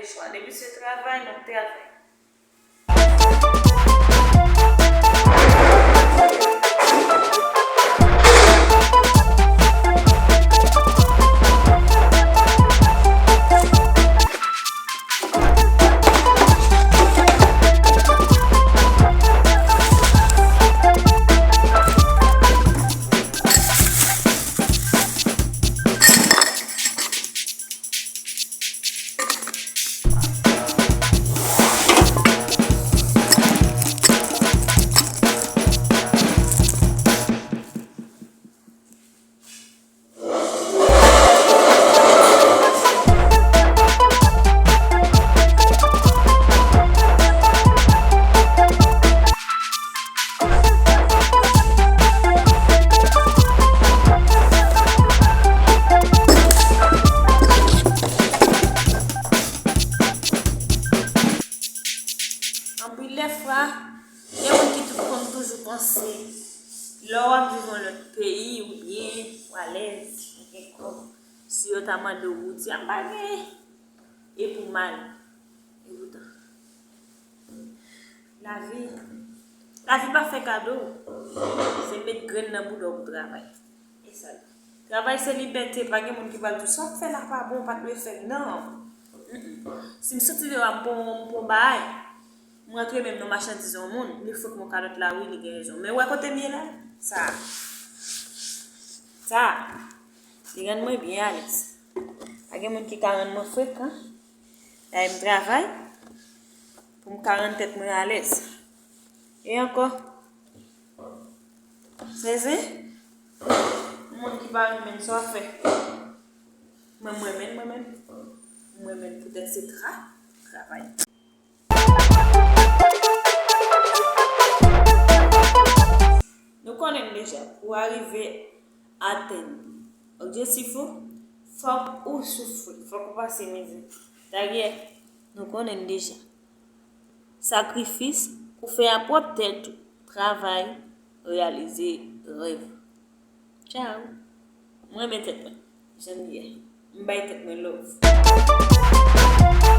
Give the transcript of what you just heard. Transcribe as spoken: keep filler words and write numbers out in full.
chwa. Depi se travay, n ap travay. Anpil lè fwa, gen moun ki tou konn toujou panse, lè w ap viv yon lòt peyi oubyen w alèz, ou gen kòb, si yo ta mande w wout, y ap pa gen, e pou mal. E poutan, lavi, lavi pa fè kado, se met grenn nan bouda w pou travay. E sa l ye. Travay se libète, pa gen moun ki pral di w, "Sa w ap fè la pa bon, w pa t dwe fè l." Non. Mm-mm. Si m santi deyo a m pran, m pran bagay, m rantre men m nan machandiz yon moun, li fout mwen kalòt la, wi, li gen rezon. Men w wè kote m ye la? Sa. Sa. Li rann mwen byen alèz. Pa gen moun ki ka rann mwen frekan. Dayè m travay pou m ka rann tèt mwen alèz. E ankò, Sezi, moun ki pa renmen sa w ap fè. Mwen, m renmen, mwen menm. M renmen poutèt se tra, travay. Nou konnen deja, pou w arive atenn objektif ou, fòk ou soufri, fòk ou pase mizè. Dayè, nou konnen deja. Sakrifis ou fè a pwòp tèt ou. Travay, reyalize rèv. Tchao. Mwen renmen tèt mwen. Jan li ye. M bay tèt mwen love.